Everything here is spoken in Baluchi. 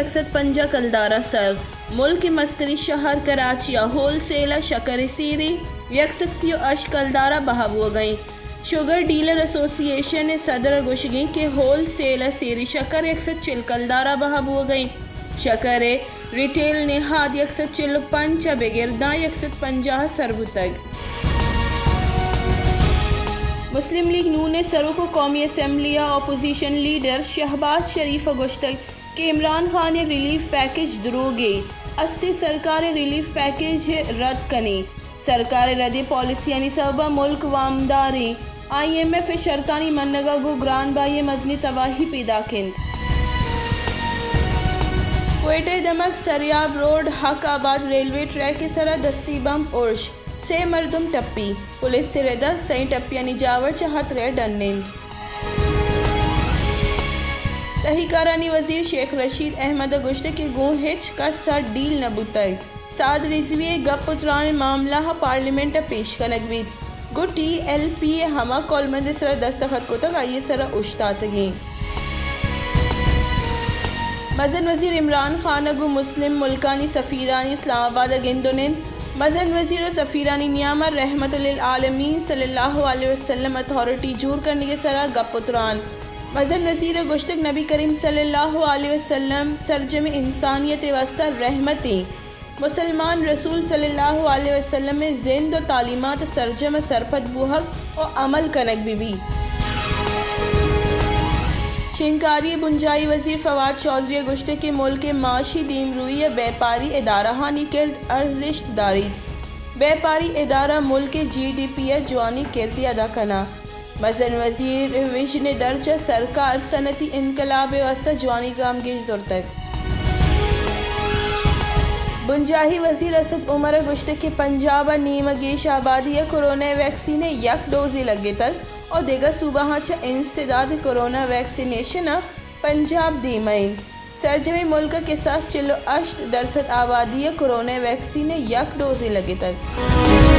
یک سد پنجاہ کلدار ءَ سر۔ ملک ءِ مستری شہر کراچی ءَ ہول سیل ءَ شکر ءِ سیرے یک سد سی ءُ ہشت کلدار ءَ بہا بوگ ءَ اِنت۔ شوگر ڈیلر ایسوسی ایشن ءِ صدر ءِ گوشگ اِنت کہ ہول سیل ءَ سیرے شکر یک سد چل کلدار ءَ بہا بوگ ءَ اِنت۔ شکر ءِ ریٹیل نہاد یک سد چل ءُ پنچ ءَ بگر داں یک سد پنجاہ ءَ سر بوتگ۔ مسلم لیگ نون ءِ سروک ءُ قومی اسمبلی ءِ اپوزیشن لیڈر شہباز شریف ءَ گوشتگ کہ عمران خان ءِ ریلیف پیکج دروگے است ءُ سرکار ءِ ریلیف پیکج ءَ رد کنیں۔ سرکار ءِ ردیں پالیسیانی سبب ءَ ملک وامداریں، آئی ایم ایف ءِ شرطانی منگ ءَ گوں گران بہائی ءَ مزنیں تباہی پیداک اِنت۔ کوئٹہ ءِ دمگ سریاب روڈ حق آباد ریلوے ٹریک ءِ سرا دستی بمب ارش، سے مردم ٹپی، پولیس ءِ رد ءَ سئیں ٹپیانی جاور چہ ہترہ ءَ ڈن اِنت۔ تہی کارانی وزیر شیخ رشید احمد ءَ گوشتگ کہ گوں ہچ کس ءَ ڈیل نہ بوتگ، ساد رضوی ءِ گپ ءُ تران ءِ معاملہ ءَ پارلیمنٹ ءَ پیش کنگ بیت، گوں ٹی ایل پی ءِ ہما کولمرز ءِ سرا دستخط کتگ، آئی ءِ سرا اوشتاتگیں۔ مزن وزیر عمران خان ءَ گوں مسلم ملکانی سفیرانی اسلام آباد ءَ گند ءُ نند۔ مزن وزیر ءُ سفیرانی نیام ءَ رحمت للعالمین صلی اللہ علیہ وسلم اتھارٹی جوڑ کنگ ءِ سرا گپ ءُ تران۔ مزن وزیر ءَ گوشتگ نبی کریم صلی اللہ علیہ وسلم سرجمیں انسانیت ءِ واستہ رحمت ایں۔ مسلمان رسول صلی اللہ علیہ وسلم ءِ زند ءُ تعلیمات ءَ سرجم ءُ سرپد بوہگ ءُ عمل کنگ بہ بیت۔ شنگکاری ءِ بنجاہی وزیر فواد چوہدری ءَ گوشتگ کہ ملک ءِ معاشی دیمروئی ءَ بیپاری ادارہانی کرد ارزشت داریت۔ بیپاری ادارہ ملک ءِ جی ڈی پی ءَ جوانیں کردے ادا کناں۔ مزن وزیر ءِ وژن ءِ درچ ءَ سرکار صنعتی انقلاب ءِ واستہ جوانیں گامگیج زرتگ۔ بنجاہی وزیر اسد عمر ءَ گوشتگ کہ پنجاب ءِ نیم ءَ گیش آبادی ءَ کورونا ویکسین ءِ یک ڈوزے لگتگ ءُ دگہ صوبہاں چہ انسداد کورونا ویکسینیشن ءَ پنجاب دیم ءَ اِنت۔ سرجمیں ملک ءَ کساس چل ءُ ہشت درسد آبادی ءَ کورونا ویکسین ءِ یک ڈوزے لگتگ۔